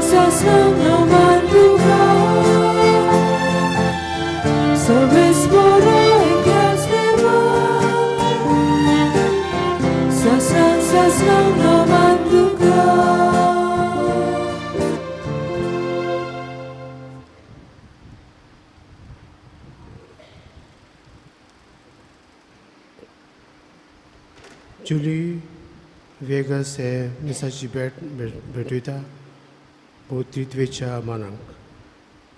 Sasnang naman duga Sarveswara eklas deva Sasnang sasnang naman duga. Julie Vegas हे मिसाची भेट भेटयता भौतित्वेच्या मानांक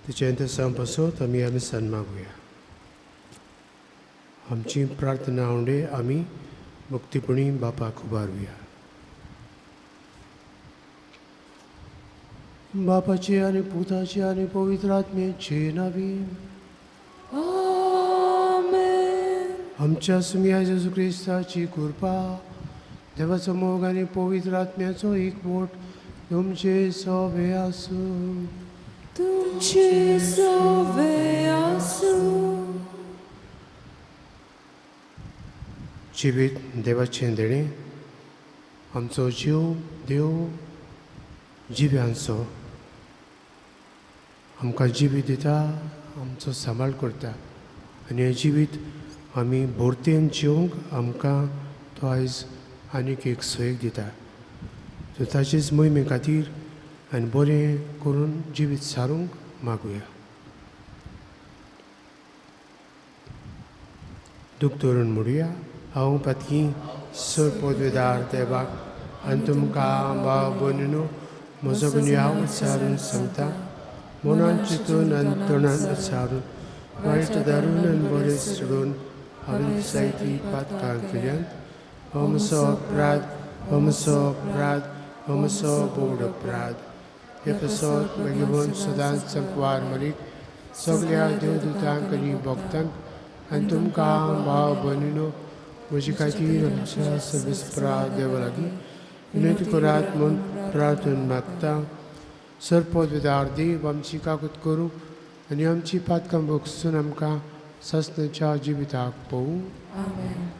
तिचें ते पासत आमी ह्या मिसान मागुया. आमची प्रार्थना उंडे आमी मुक्तीपणी बापाक उबारुया. बापाचे आनी पुताचे आनी पवित्र आत्म्याचे नांवी आमेन. आमच्या सुमया जेजू क्रिस्ताची कृपा, देवाचो मोग आनी पवित्र आत्म्याचो एकवट तुमचे सोवे आसूं. तुमचे सोवे आसूं. जिवीत देवाचें देणें, आमचो जीव देव जिव्यांचो आमकां जिवीत दिता, आमचो सांबाळ करता आनी हें जिवीत आमी भरतेन जिवंक आमकां तो आयज आनीक एक सोयीक दिता. सो ताचेच मोहिमे खातीर आनी बरें करून जिवीत सारूंक मागुया. दूख धरून म्हणुया. हांव पातकी सर पदवेदार देवाक आनी तुमकां भाव भयणीनो म्हजो गुन्यांव उच्चारून सांगता. मनान चिंतून आनी तोंडान उच्चारून वायट धरून आनी बरें सोडून हांवें जायतीं पातकां केल्यात. हो म्हजो अपराध, हो म्हजो अपराध, हो म्हजो बोड अपराध. हे पासत मागीर सदांच संकवार मरीक सगल्या देवदूतांक आनी भक्तांक आनी तुमकां भाव भयणीनो म्हजे खातीर आमच्या सर्वेस्परा देवा लागीं विनंती करात म्हूण प्रार्थना मागता. सर पदवेदार देव आमची काकूत करूं आनी आमची पातकां भोगसून आमकां सस्नाच्या जिविताक पळोवं. आमेन.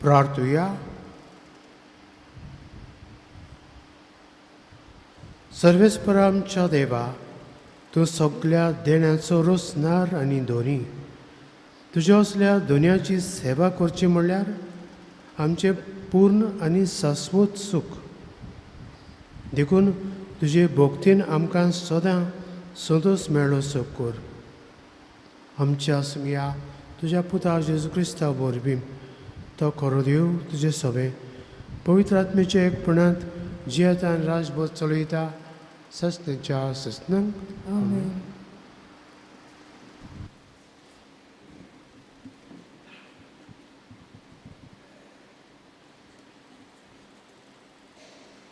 प्रार्थुया. सर्वेस्परा आमच्या देवा, तूं सगल्या देण्याचो रोसनार आनी धोनी. तुज्या असल्या दोनयाची सेवा करची म्हणल्यार आमचें पूर्ण आनी शाश्वत सूख. देखून तुजे भक्तीन आमकां सदां संतोश मेळ्ळो सो कर. आमच्या सुमया तुज्या पुता जेजू क्रिस्ता वरवीं तो खरो देव तुजे सवे पवित्र आत्मेच्या एकपणांत जियेतान राजभर चलयता सस्नाच्या सस्नांक. आमेन.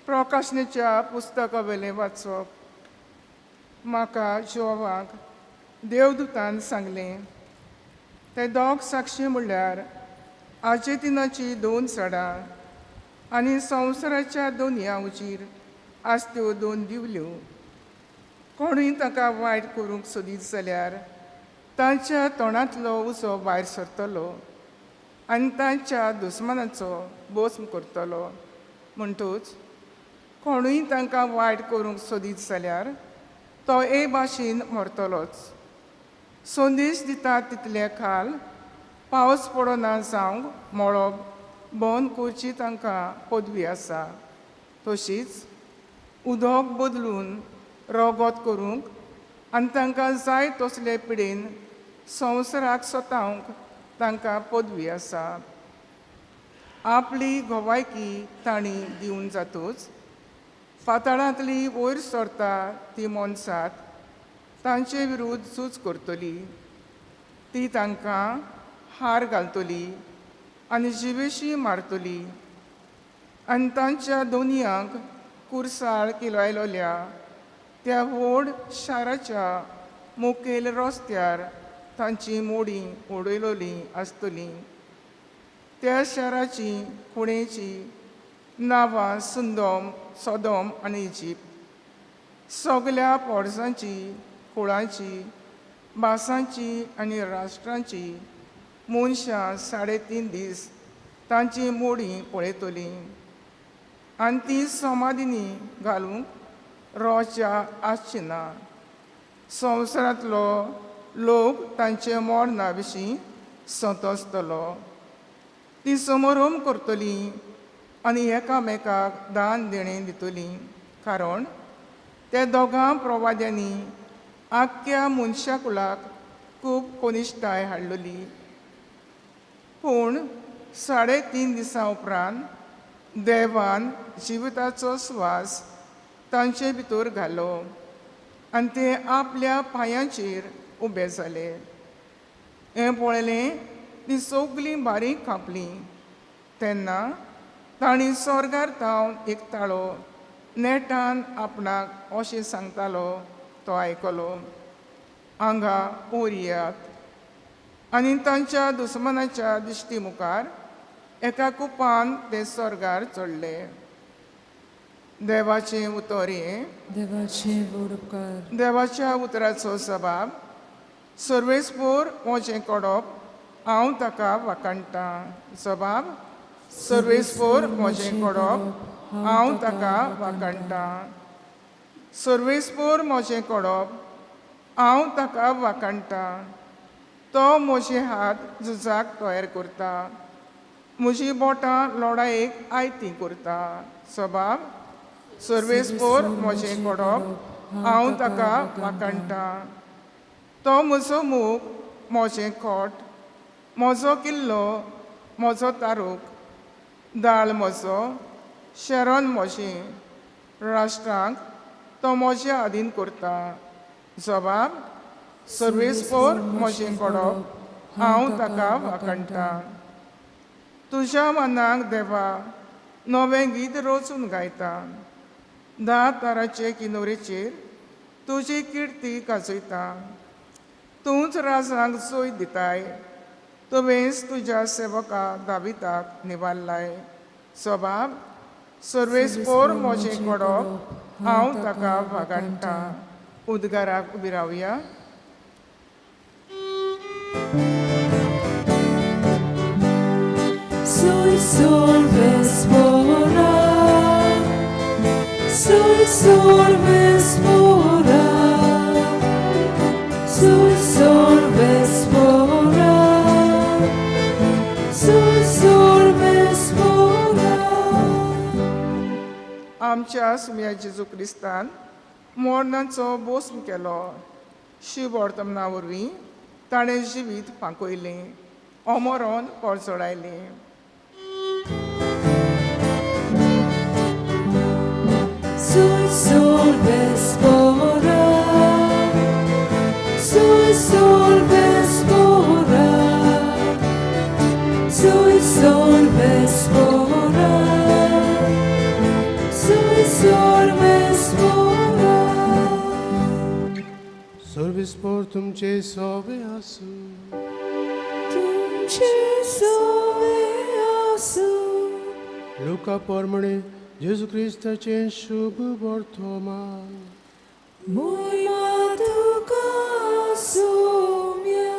प्रकाशनेच्या पुस्तका वेलें वाचप. म्हाका जिवाक देवदूतान सांगलें, ते दोग साक्षी म्हणल्यार आजेतिनाची दोन सडां आनी संवसाराच्या दोनया उजीर आज त्यो दोन दिवल्यो. कोणूय ताका वायट करूंक सोदीत जाल्यार तांच्या तोंडांतलो उजो भायर सरतलो आनी तांच्या दुस्मानाचो भस्म करतलो. म्हणटूच कोणूय तांकां वायट करूंक सोदीत जाल्यार तो ए भाशेन मरतलोच. संदेश दिता तितले खाल पावस पडना जावंक मळब बंद करची तांकां पदवी आसा. तशीच उदक बदलून रोगोत करूंक आनी तांकां जाय तसले पिडेन संवसाराक सतावंक तांकां पदवी आसा. आपली गोवायकी तांणी दिवन जातूच पाताळांतली वयर सरता ती मनसात तांचे विरुद्ध झूज करतली. ती तांकां हार घालतली आनी जिवेशी मारतली आनी तांच्या दोनयांक कुरसाळ किलायलोल्या त्या व्हड शाराच्या मुखेल रस्त्यार तांची मोडी उडयलोली आसतली. त्या शाराची खुणेची नांवां सुंदोम, सोदोम आनी इजिप्त. सगल्या पोरसांची, कुळांची, भासांची आनी राष्ट्रांची मनशां 3.5 दीस तांची मोडी पळयतलीं आनी ती समाधीनी घालूंक रोच्या आसची ना. संवसारांतलो लोक तांचे मरणा विशीं संतोसतलो. ती समोरोम करतली आनी एकामेकाक दान देणें दितली, कारण त्या दोगां प्रवाद्यांनी आख्ख्या मनशाकुलाक खूब कनिश्ठाय हाडलेली. पूण 3.5 दिसां उपरांत देवान जिविताचो स्वास तांचे भितर घालो आनी ते आपल्या पांयांचेर उबे जाले. हें पळयलें ती सगळीं बारीक कांपलीं. तेन्ना तांणी स्वर्गार थावन एक ताळो नेटान आपणाक अशें सांगतालो तो आयकलो, हांगा ओरयात. आनी तांच्या दुस्मानाच्या दिश्टी मुखार एका कुपान ते स्वर्गार चडले. देवाचें उतर हें. देवाचें व्हड उपकार. देवाच्या उतराचो सबाब. सर्वेस्पोर म्हजें कडप हांव ताका वाखाणटां. सबाब. सर्वेस्पोर म्हजें कडप हांव ताका वाखाणटां. सर्वेस्पोर म्हजें कडप हांव ताका वाखाणटां. तो म्हजे हात झुजाक तयार करता, म्हजी बोटां लडायेक आयती करता. सबाब. सर्वेस्पोर म्हजें कडप हांव ताका वाखाणटां. तो म्हजो मूग, म्हजें खोट, म्हजो किल्लो, म्हजो तारूक, दाळ म्हजो, शरण म्हजें. राष्ट्रांक तो म्हजे आदीन करता. जबाब. सर्वेस्पोर म्हजें कडप हांव ताका वाखाणटां. तुज्या मनाक देवा नवें गीत रचून गायता. 10 ताराचे किनोरेचेर तुजी किर्ती गाजयता. तूंच राजांक जोय दिताय, तुवेंच तुज्या सेवका दाविताक निवारलाय. सबाब. सर्वेस्पोर म्हजें कडप हांव ताका वाखाणटां. उद्गाराक उबी रावया. Soy sorvespora, soy sorvespora, soy sorvespora, soy sorvespora. आमच्या सुम्या जेजू क्रिस्तान मरणाचो बोस्म केलो. शिववर्तमना वरवीं ताणें जिवीत फांकयलें, Amaron परजळायलें. Soy sorvespora, soy sorvespora, soy sorvespora, soy sorvespora. सर्वेस्पोर तुमचे सोबे आसूं. तुमचे सोबे आसूं. लुका प्रमाणे जेजू क्रिस्ताचें शुभ वर्तमान. मोहिमा तुका सोम्या.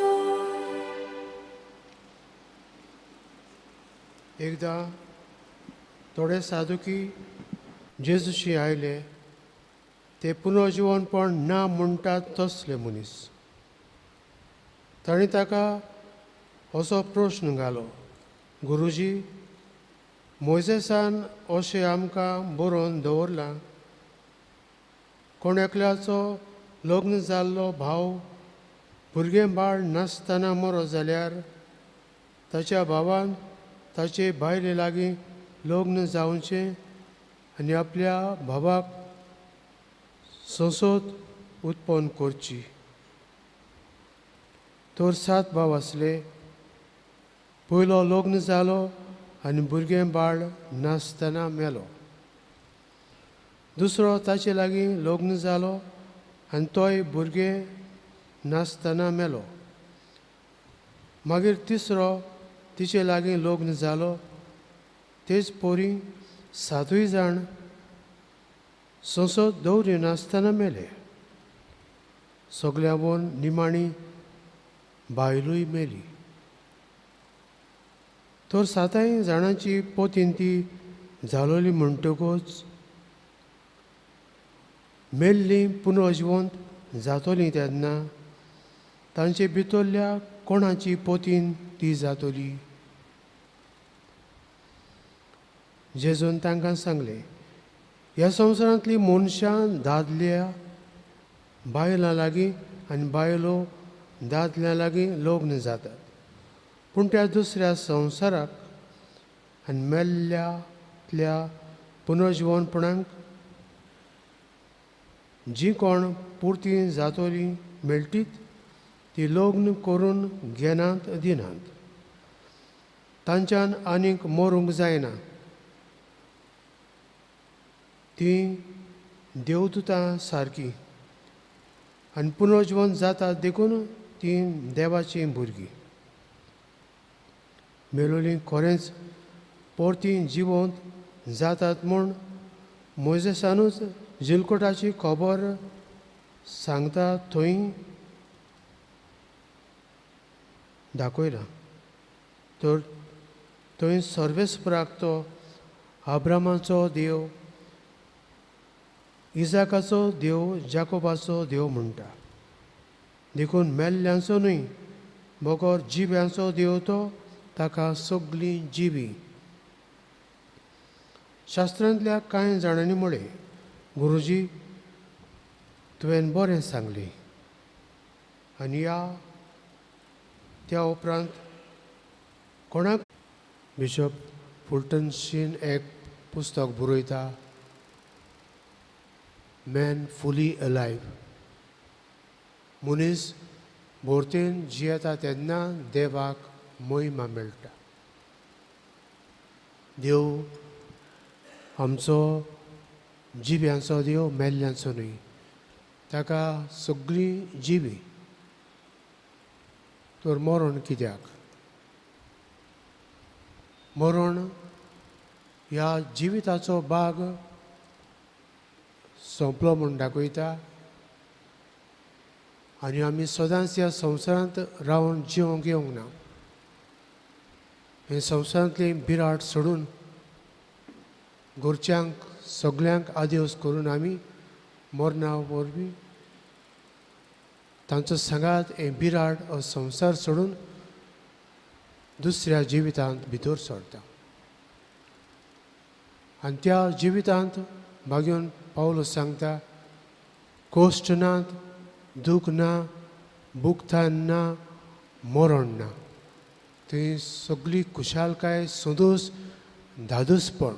एकदां थोडे साधुकी जेजूशी आयले. ते पुनर्जिवनपण ना म्हणटात तसले मनीस. तांणी ताका असो प्रश्न घालो, गुरुजी, मोयजेसान अशें आमकां बरोवन दवरलां, कोण एकल्याचो लग्न जाल्लो भाव भुरगें बाळ नासतना मरो जाल्यार ताच्या भावान ताचे बायले लागीं लग्न जावचें आनी आपल्या भावाक संसद उत्पन्न करची. तर 7 भाव आसले. पयलो लग्न जालो आनी भुरगें बाळ नासतना मेलो. दुसरो ताचे लागीं लग्न जालो आनी तोय भुरगें नासतना मेलो. मागीर तिसरो तिचे लागीं लग्न जालो. तेच पोरी 7 जाण संसद दवरी नासतना मेले. सगल्या वोन निमाणी बायलूय मेली. तर 7 जाणांची पोतीन ती जालोली म्हणटकूच मेल्ली पुनर्जिवंत जातली तेन्ना तांचे भितरल्या कोणाची पोतीन ती जातली? जेजून तांकां सांगलें, ह्या संवसारांतली मनशां दादल्या बायलां लागीं आनी बायलो दादल्या लागीं लग्न जातात, पूण त्या दुसऱ्या संवसाराक आनी मेल्ल्यांतल्या पुनर्जिवनपणाक जी कोण पुरती जातली मेळटीत ती लग्न करून घेनात दिनात. तांच्यान आनीक मरूंक जायना. ती देवदूतां सारकी आनी पुनर्जिवन जाता देखून ती देवाची भुरगीं. मेलोली खरेंच परती जिवंत जातात म्हूण मोयजेसानूच जिलकोटाची खबर सांगता थंय दाखयलां. तर थंय सर्वेस्पराक तो आब्रामाचो देव, इजाकाचो देव, जाकोबाचो देव म्हणटा. देखून मेल्ल्यांचो न्हय बगर जिव्यांचो देव तो ताका सगळीं जिवी. शास्त्रांतल्या कांय जाणांनी म्हळें, गुरुजी तुवें बरें सांगलें. आनी ह्या त्या उपरांत कोणाक बिशप फुलटन शीन एक पुस्तक बरयता, मॅन फुली अलायव्ह. मनीस भोरतेन जियेता तेन्ना देवाक महिमा मेळटा. देव आमचो जिव्यांचो देव, मेल्ल्यांचो न्हय. ताका सगळीं जिवी. तर मरण कित्याक? मरण ह्या जिविताचो भाग सोंपलो म्हूण दाखयता आनी आमी सदांच ह्या संवसारांत रावन जिवंक येवंक ना. हे संवसारांतली बिराड सोडून घरच्यांक सगल्यांक आदेस करून आमी मरणा वरवीं तांचो सांगात हें बिराड हो संवसार सोडून दुसऱ्या जिवितांत भितर सरता. आनी त्या जिवितांत मागीर पावलो सांगता, कश्ट नात, दूख ना, भुगतान ना, मरण ना. थंय सगळी खुशालकाय, संतोश, धादोसपण.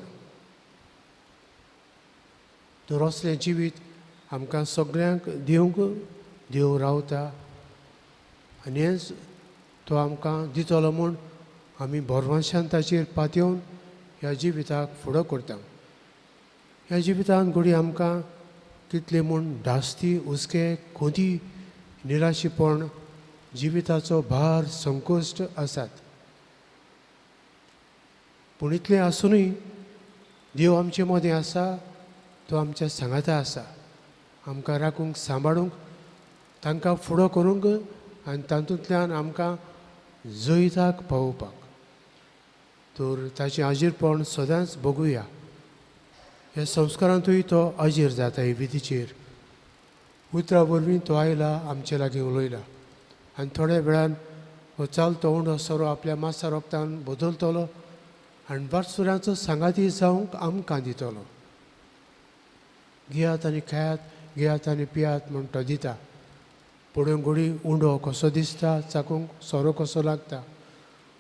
तर असलें जिवीत आमकां सगळ्यांक दिवंक देव रावता आनी हेंच तो आमकां दितलो म्हूण आमी भरवंशान ताचेर पातयेवन ह्या जिविताक फुडो करता. ह्या जिवितांत घडये आमकां कितले म्हूण धास्ती, हुस्के, खोदी, निराशीपण, जिविताचो भार, संकश्ट आसात. पूण इतलें आसुनूय देव आमचे मदें आसा, तो आमच्या सांगाता आसा. आमकां राखूंक, सांबाळूंक, तांकां फुडो करूंक आनी तातूंतल्यान आमकां जैताक पावोवपाक. तर ताचें आजीरपण सदांच बघुया. ह्या संस्कारांतूय तो अजीर जाता. हे विधीचेर उतरां वरवीं तो आयला, आमचे लागीं उलयला आनी थोड्या वेळान हो चालतो उंडो सोरो आपल्या मासा रोगतान बदलतलो आनी वाटसुरांचो सांगाती जावंक आमकां दितलो. घेयात आनी खायात, घेयात आनी पियात म्हूण तो दिता. पूण घोडी उंडो कसो दिसता, चाकूंक सोरो कसो लागता,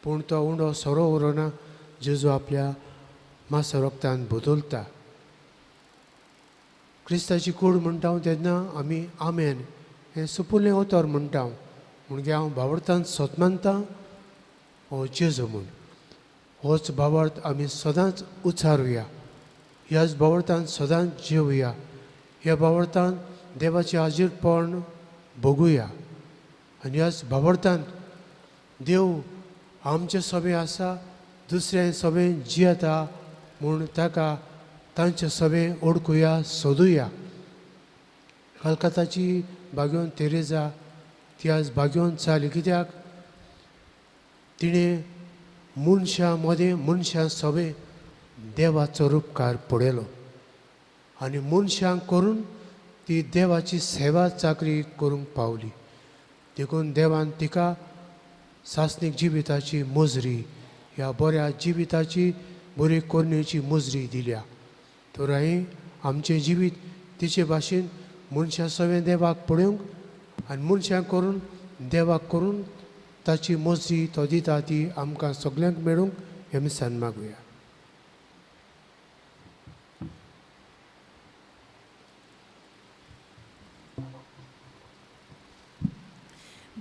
पूण तो उंडो सोरो उरना, जेजू आपल्या मांसा रोगतान बदलता. क्रिस्ताची कूड म्हणटा हांव तेन्ना आमी आमेन हें सुपुल्लें उतर म्हणटा. म्हणजे हांव भावार्थान सत मानता हो जेजू म्हूण. होच भावार्थ आमी सदांच उच्चारुया, ह्याच भावार्थान सदांच जेवया, ह्या भावार्थान देवाचें हाजीरपण भोगुया आनी ह्याच भावार्थान देव आमचे सभे आसा, दुसऱ्या सभेन जियेता म्हूण ताका तांचे सभे ओळखुया, सोदुया. कलकत्ताची भाग्योन तेरेजा ती आज भाग्योन जाली कित्याक तिणें मनशां मदें मनशां सभे देवाचो रुपकार पळयलो आनी मनशांक करून ती देवाची सेवा चाकरी करूंक पावली. देखून देवान तिका सासणीक जिविताची मुजरी, ह्या बऱ्या जिविताची बरी कोरणेची मुजरी दिल्या. तर हांवें आमचें जिवीत तिचे भाशेन मनशां सवें देवाक पळोवंक आनी मनशांक करून देवाक करून ताची मजरी तो दिता ती आमकां सगल्यांक मेळूंक हें मिसान मागुया.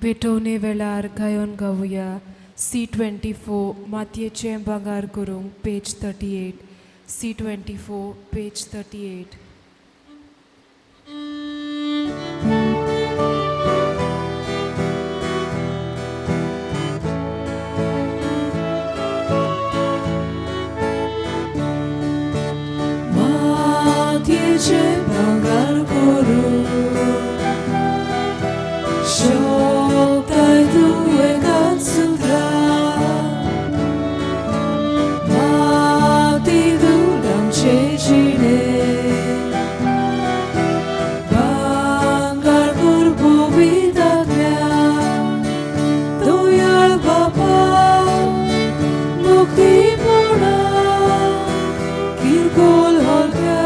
भेटवणे वेळार गायोन गावया C24 मातयेचें भांगर करूंक पेज 38 C24 page 38. मातयेचें भांगर करूंक शकताय तूं एकाच सुत्रा, माती धूल आमचें जिणें, भांगर कर पवित्र दयाळ बापा, मुक्तीपणा किरकोळ हलक्या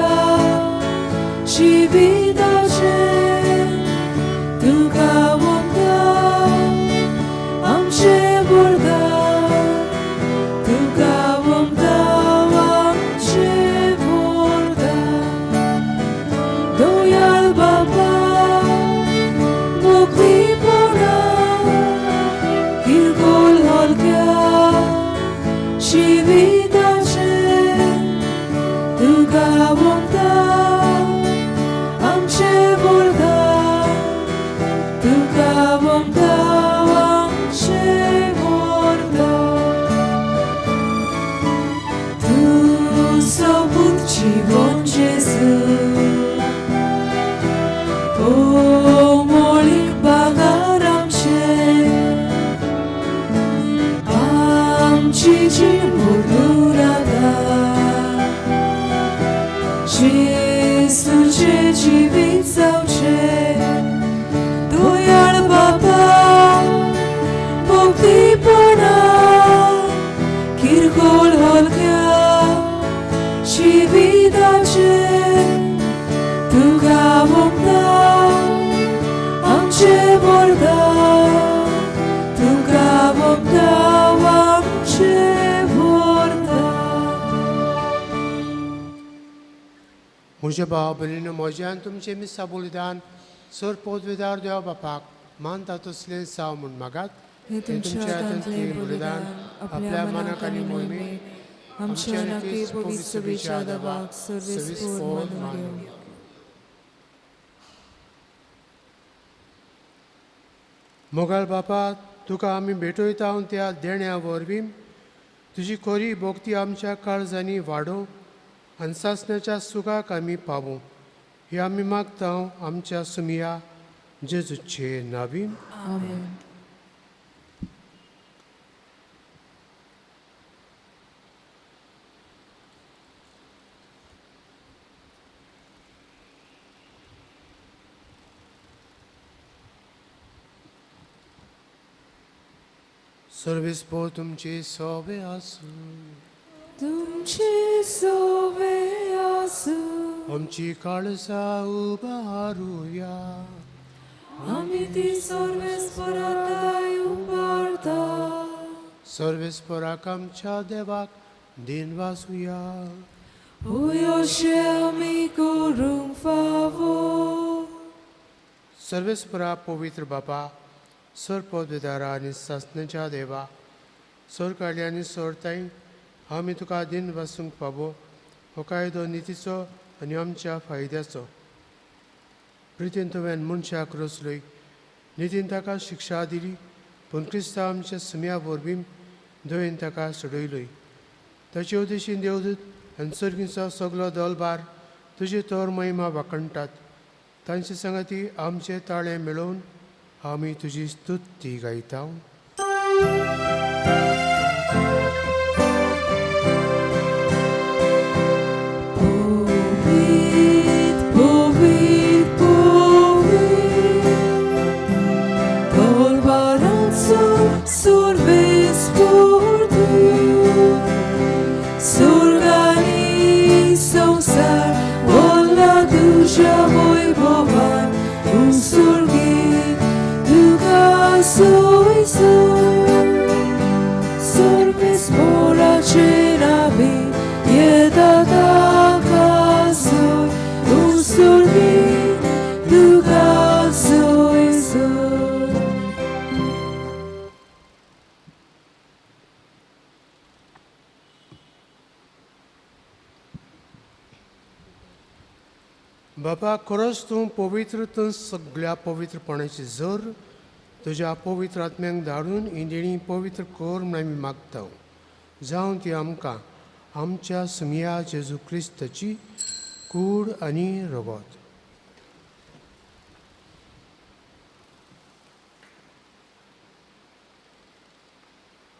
जिविताचें तुका वंदा आमचें वरदान, तुका वंदा आमचें वरदान. दयाळ बाबा मुक्तीपणा किरकोळ हलक्या जिविताचें तुका वंदा आमचें वरदान, तुका वंदा आमचें वरदान. तूं सोबूत जिवन जेजू, कोमोळीक भांगर आमचें, आमची जीण बदलून आतां जेजूचें जिवीत जावचें. दयाळ बाबा मुक्तीपणा किरकोळ हलक्या जिविताचें तुका वंदा आमचें वरदान, तुका वंदा आमचें वरदान. म्हज्या भाव भयणीनो, म्हज्या आनी तुमचें मिसा बलिदान सर पदवेदार देवा बापाक मानता तसलें जावं म्हूण मागात. हे तुमच्या हातांतलें बलिदान आपल्या मनाक आनी मोहिमेक आमच्या नक्की पवित्र सभेच्या दबाक सर्वेस्पोर मानून घेवं. मोगाळ बापा, तुका आमी भेटयता त्या देण्या वरवीं तुजी खरी भक्ती आमच्या काळजांनी वाडोवं आनी सासण्याच्या सुखाक आमी पावूं, हे आमी मागता आमच्या सुमिया जेजूचे नावीन. आमेन. सर्वेस्पोर तुमचे सोवे आसूं. तुमचे सोवे आसूं. आमची काळसा उबारुया. आमी ती सर्वेस्पराताय उबारता. सर्वेस्पराक आमच्या देवाक दिनवासुया. होय अशें आमी करूंक फावो. सर्वेस्परा पवित्र बापा, सर पदवेदारा आनी सासण्याच्या देवा, सर काडली आनी सोरताय आमी तुका दिन वासूंक फावो हो कायदो नितीचो आनी आमच्या फायद्याचो. प्रितीन तुवें मनशाक रचलोय, नितीन ताका शिक्षा दिली, पूण क्रिस्तांव आमच्या सुम्या वरवीं दयेन ताका सोडयलोय. ताचे उद्देशीन देवदूत आनी सर्गींचो सगलो दलबार तुजे तोर महिमा वाखणटात. तांचे संगती आमचे ताळे मेळोवन आमी तुजी स्तुती गायता. बाबा, खरोच तूं पवित्र, तूं सगळ्या पवित्रपणाची जर तुज्या पवित्र आत्म्यांक धाडून ही देणी पवित्र कर म्हूण आमी मागता. जावं ती आमकां आमच्या सुमया जेजू क्रिस्ताची कूड आनी रगत.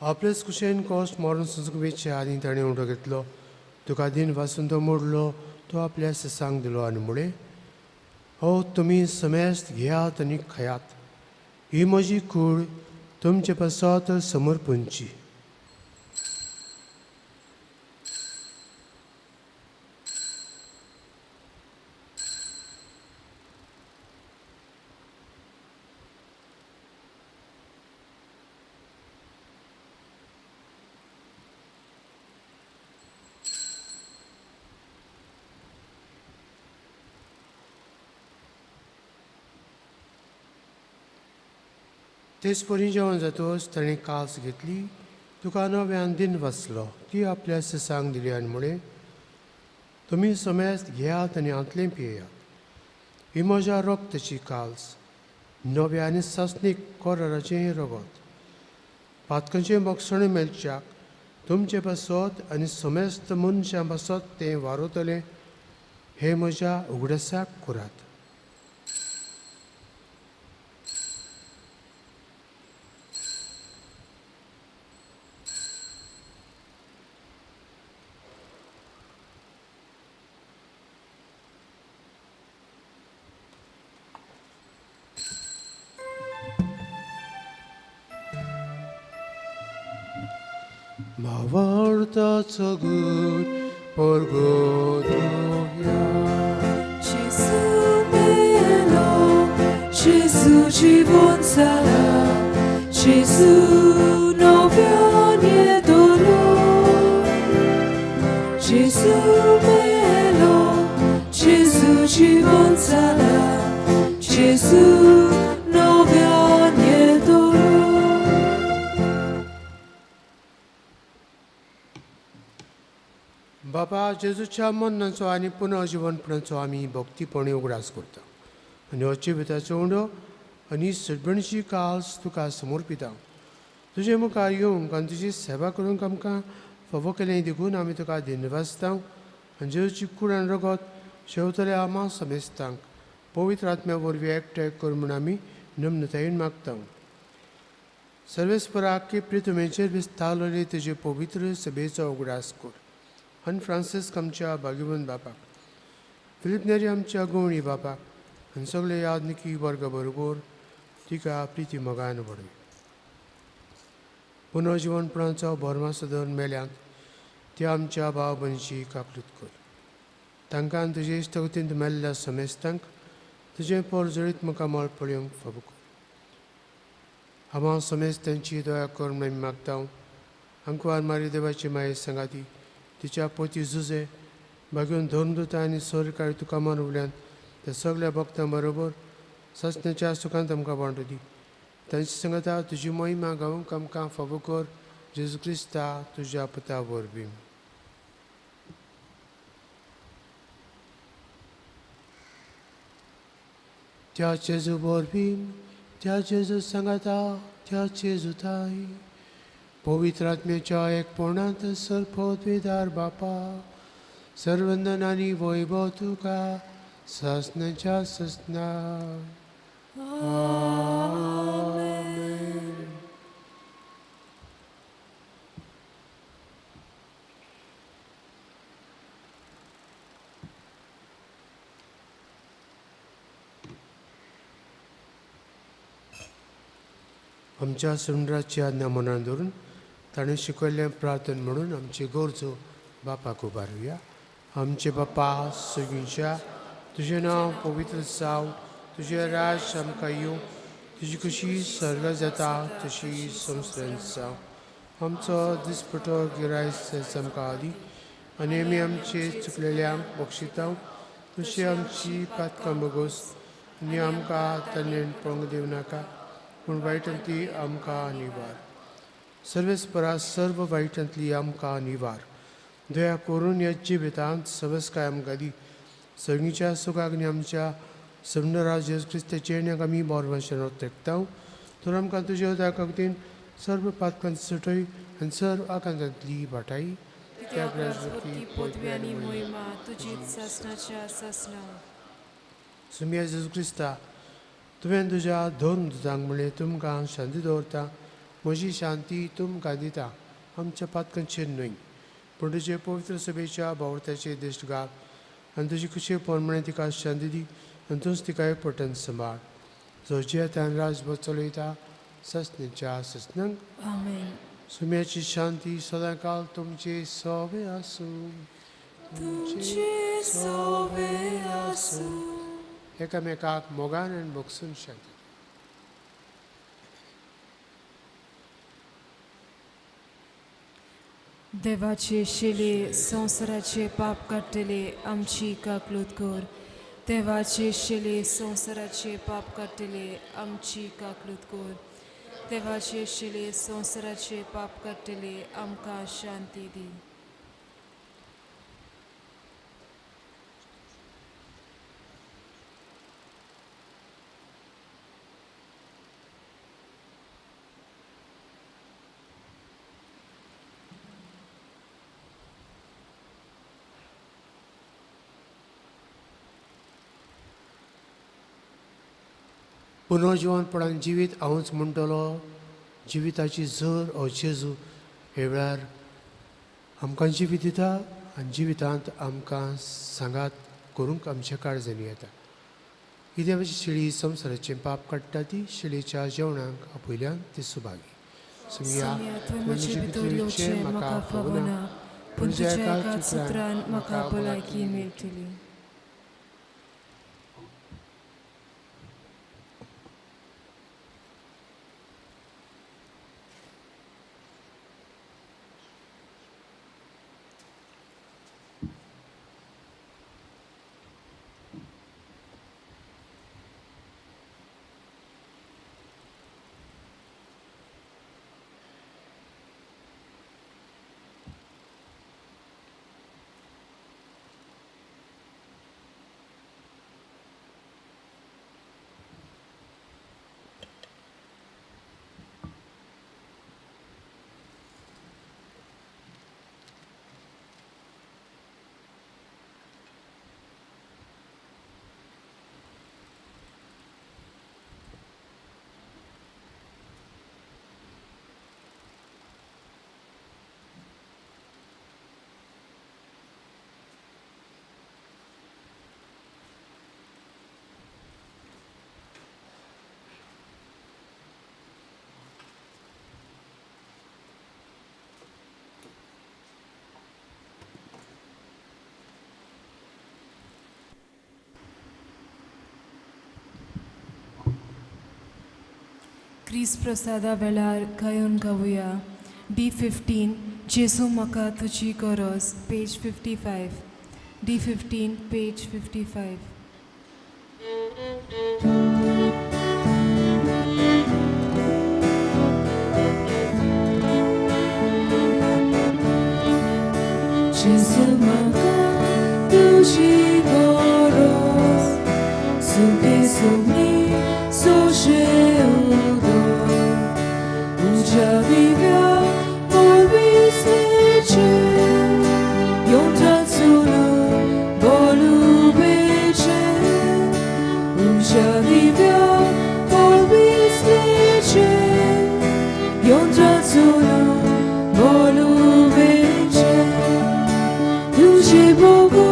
आपलेच कुशेन कोस्ट मरून सुजूंक वेचे आनी ताणें उडो घेतलो. तुका दिन वासून तो मोडलो, तो आपल्या ससांक दिलो आनी म्हळें, हो तुमी समेस्त घेयात आनी खायात, ही म्हजी कूड तुमचे पासत समर्पणची. तेच परी जेवण जातकच ताणें कास घेतली, तुका नव्यान दिन वाचलो, ती आपल्या ससांक दिली आनी म्हळें, तुमी समेस्त घेयात आनी हांतलें पियेयात, ही म्हज्या रक्ताची काल्स, नव्या आनी सासणीक कराराचें रगत. पातकांचें बक्षण मेळच्याक तुमचे पासत आनी समेस्त मनशां पासत तें वारवतलें, हें म्हज्या उगडासाक करात. भावार्थाचो गूण परगटुया. Gesù melo, Gesù जिवन जाला, Gesù नव्यान येतलो. Gesù melo, Gesù जिवन जाला, Gesù नव्यान येतलो. बाबा, जेजूच्या मरणाचो आनी पुनर्जिवनपणाचो आमी भक्तीपणी उगडास करता आनी हो जिविताचो उंडो आनी सडबणची काल्स तुका समर्पिता. तुजे मुखार येवंक आनी तुजी सेवा करूंक आमकां फावो केलें देखून आमी तुका धन्यवाद आनी जेजूची कूड आनी रगत शेवतल्या आमा समेस्तांक पवित्र आत्म्या वरवीं एकठांय कर म्हूण आमी नम्रतायेन मागता. सर्वेस्पराक की प्रितुमेचेर विस्तारलेली तुजे पवित्र सभेचो उगडास कर. आनी फ्रांसिस्क आमच्या भाग्यवंत बापाक, फिलीप नेरी आमच्या गवणी बापाक आनी सगळे यादनिकी वर्ग बरोबर तिका प्रिती मोगान व्हडय. पुनर्जिवनपणाचो भरमासो धरून मेल्यांत त्या आमच्या भाव भयणीची काकलूत कर. तांकां तुजे इश्टगतींत मेल्ल्या समेस्तांक तुजें पोर जळीत मुखामळ पळोवंक फावो कर. आमा समेस्तांची दया कर म्हूण आमी मागता. आंकवार मारी देवाची माये सांगाती तिच्या पोती जुजे बागेवन धर्मदूता आनी सरकारी तुका मानवल्यान त्या सगळ्या भक्तां बरोबर ससण्याच्या सुखांत आमकां वांटो दी. तांची सांगता तुजी महिमा गावंक आमकां फावो कर जेजू क्रिस्ता तुज्या पुता वरवीं. त्या जेजू वरवीं, त्या जेजू सांगाता, त्या जेजू ताई पवित्र आत्म्याच्या एकपणांत सर्वपदवीदार बापा सर्वंदन आनी वैभव तुका ससण्याच्या ससना. आमेन. आमच्या सुंदराची आज्ञा मनान धरून ताणें शिकयल्लें प्रार्थन म्हणून आमची गरजो बापाक उबारुया. आमचे बापा सगळींच्या तुजें नांव पवित्र जावं, तुजें राज आमकां येवं, तुजी कशी सर्ग जाता तशी संवसारांत जावं. आमचो दिसपटो गिरायस आमकां आदी आनी आमी आमचे चुकलेल्यांक बक्षिता तशी आमची पातकां बगोस आनी आमकां तन्नेन पळोवंक दिवं नाका, पूण वायटांतली आमकां निवार. सर्वेस्परा सर्व वायटांतली आमकां निवार. दया करून ह्या जिवितांत सवस्काय आमकां दी. सगळींच्या सुखाक आनी आमच्या समनराज जेजू क्रिस्ताचें आनी आमी बोरवंशन तेकता तर आमकां तुज्या उदकाक सर्व पातकां सुटय आनी सर्व आकांतांतली वाटाय. सुमिया जेजू क्रिस्ता तुवें तुज्या धर्म दुतांक म्हणलें तुमकां शांती दवरता, म्हजी शांती तुमकां दिता. आमच्या पातकांचेर न्हय पूण तुजे पवित्र सभेच्या भावार्थाचे दिश्ट घाल आनी तुजी खुशी प्रमाणे तिका शांती दी आनी तूंच तिका एक पटन सांबाळ, जो जियेतान राजभर चलयता ससनेच्या ससनांक. आमेन. सुम्याची शांती सदांकाल तुमचे सोबे आसूं. तुमचे सोबे आसूं. एकामेकाक मोगान आनी भोगसून शांती. देवाचे शिले संवसाराचे पाप काडटले आमची काकलूत कर. देवाचे शिले संवसाराचे पाप काडटले आमची काकलूत कर. देवाचे शिले संवसाराचे पाप काडटले आमकां शांती दी. पुनर्जिवनपणान जिवीत हांवूच म्हणटलो जिविताची जर हो जेजू हे वेळार आमकां जिवीत दिता आनी जिवितांत आमकां सांगात करूंक आमच्या काळजांनी येता. ही देवाची शेळी संवसाराचें पाप काडटा ती शेळीच्या जेवणाक आपयल्यान ती सुभागी. सुमिया म्हजे भितर येवचें म्हाका फावना, पूण तुज्या एकाच उतरान म्हाका भलायकी मेळटली. क्रिस्त प्रसादा वेळार गायोन गावया D15 जेजू म्हाका तुजी गरज पेज 55 D15 page 55. Gesù म्हाका तुजी गरज सुखे सुमनी सोशे उदो तुज्या विव्या पोविसलेचे योंत्राचुलू बोलुबेचे तुज्या विव्या पोविसलेचे योंत्राचुलू बोलुबेचे तुझे बोगो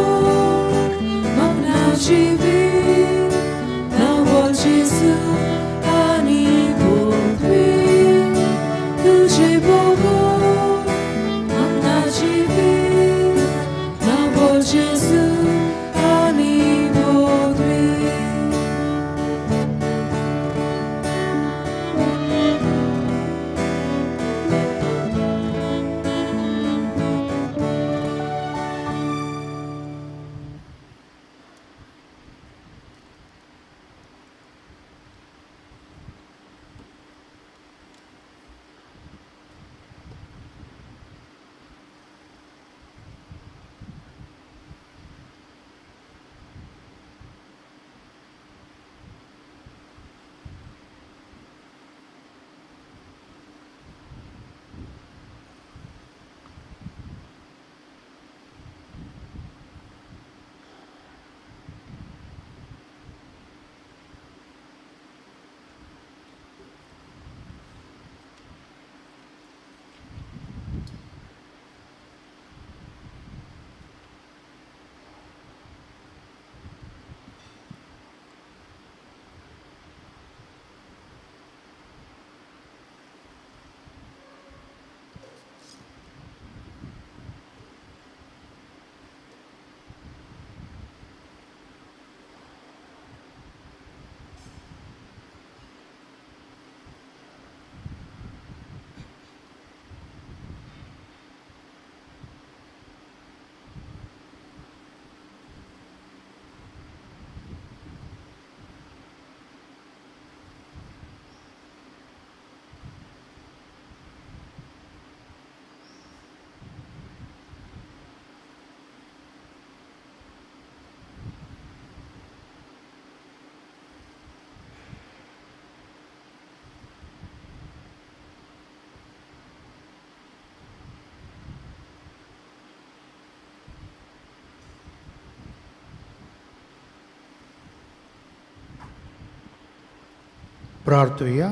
मगनाची वीर नाव जेजू आनी पृथ्वी तुझे बोगो मगनाची वीर नाव जेजू आनी पृथ्वी. प्रार्थुया.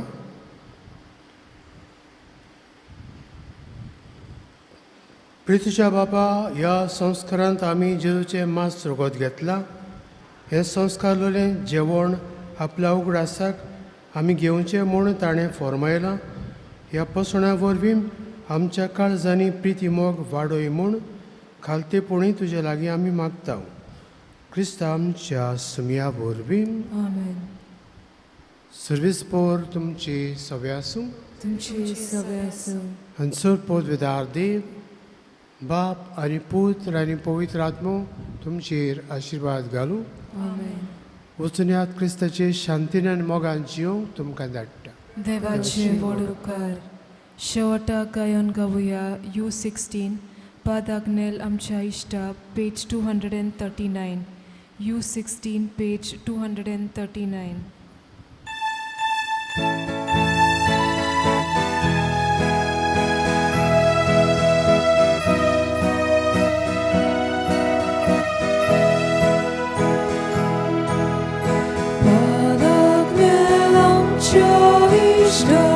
प्रितीच्या बापा, ह्या संस्कारांत आमी जेजूचें मांस रगत घेतलां. हें संस्कारलें जेवण आपल्या उगडासाक आमी घेवचें म्हूण ताणें फॉर्मायलां. ह्या पसण्या वरवीं आमच्या काळजांनी प्रिती मोग वाडय म्हूण खालतेपणी तुजे लागीं आमी मागता. क्रिस्ता आमच्या सुमया वरवीं. आमेन. सर्वीस पोर तुमची सवे आसूं. तुमची सवे आसूं. आनी सर पोदवेदार देव बाप आनी पूत आनी पवित्र आत्मो तुमचेर आशिर्वाद घालूं. आमेन. वचुन्यात क्रिस्ताचे शांतीन आनी मोगान जिवंक तुमकां धाडटा. देवाचे व्हड उपकार. शेवटाक गायन गावया U16 पादाग्नेल आमच्या इश्टा पेज 239 U16 page 239. पादाग्नेल आमच्या इश्टा